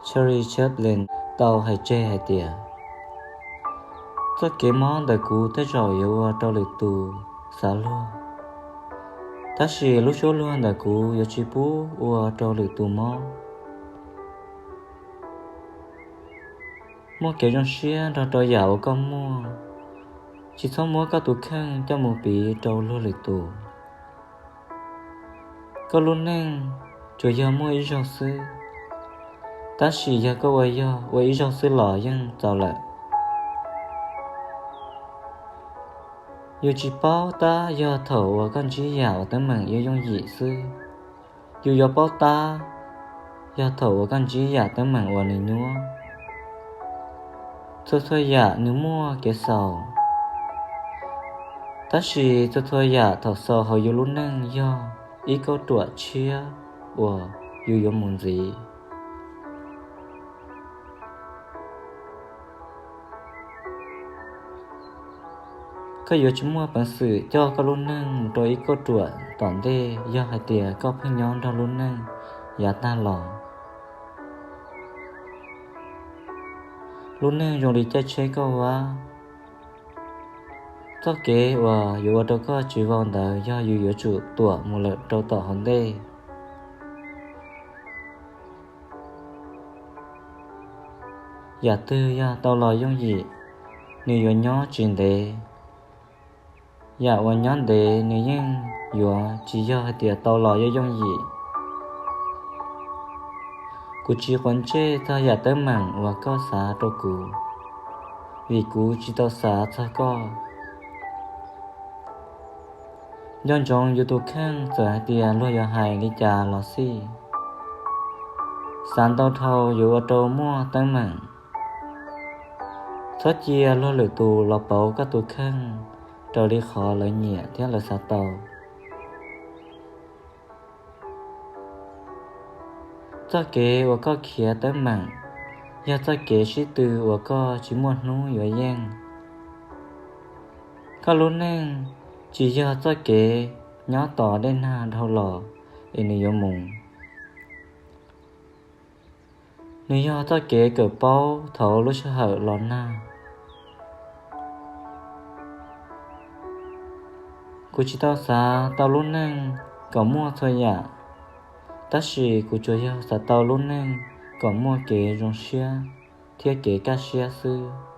Charlie Chaplin tau hais tseg hais tias, txoj kev mob ntawm kuv tej zaum yuav ua rau lwm tus xav luag, tab sis lub suab luag ntawm kuv yuav tsis pub ua rau lwm tus mob. Muaj kev zoo siab nrog rau yam uas koj muaj, tsis txhob muab koj tus kheej coj mus piv rau luag lwm tus. Koj lub neej tsuas yog muaj ib zaug xwb, tab sis yog koj ua yog ua ib zaug xwb los yeej txaus lawm. Yus tsis paub tab yog thaum uas koj ntsib yam uas teeb meem yuav yooj yim xwb. Yus yuav paub tab yog thaum uas koj ntsib yam teeb meem uas nws nyuaj. Txhua txhua yam nws muaj kev xaus, tab sis txhua txhua yam thaum xaus hauv yus lub neej yog ib kauj ruam tshiab uas yus yuav mus ntxiv. Koj yuav tsis muaj peev xwm coj koj lub neej mus rau ib kauj ruam tom ntej yog hais tias koj pheej nyob nrog lub neej yav tag los. Lub neej zoo li caij tsheb kauj vab, txoj kev uas yuav ua rau koj tsis vau ntawd yog yus yuav tsum tuam mus lawm rau tom hauv ntej. Yam twg yog tau los yooj yim, nws yuav nyob tsis ntev. Yam uas nyob ntev nws yeej yuav tsis yog hais tias tau los yooj yooj yim. Kuv tsis quav ntsej txog yam teeb meem uas koj xav rau kuv, vim kuv tsis tau xav txog koj. Nco ntsoov yus tus kheej, txawm hais tias luag yuav hais li cas los xij, xav ntau dhau yuav ua rau muaj teeb meem. Txhob cia luag lwm tus los pauv koj tus kheej raws li qhov lawv nyiam thiab lawv xav tau. Txoj kev uas koj khiav teeb meem yog txoj kev sib tw uas koj tsis muaj hnub yuav yeej. Koj lub neej tsis yog txoj kev nyob tos dej nag dhau los es nws yuav mus. Nws yog txoj kev kawm paub thaum lub sij hawm los nag. Kuv tsis tau xav tau lub neej kom muaj txhua yam, tab sis kuv tsuas yog xav tau lub neej kom muaj kev zoo siab thiab kev kaj siab xwb.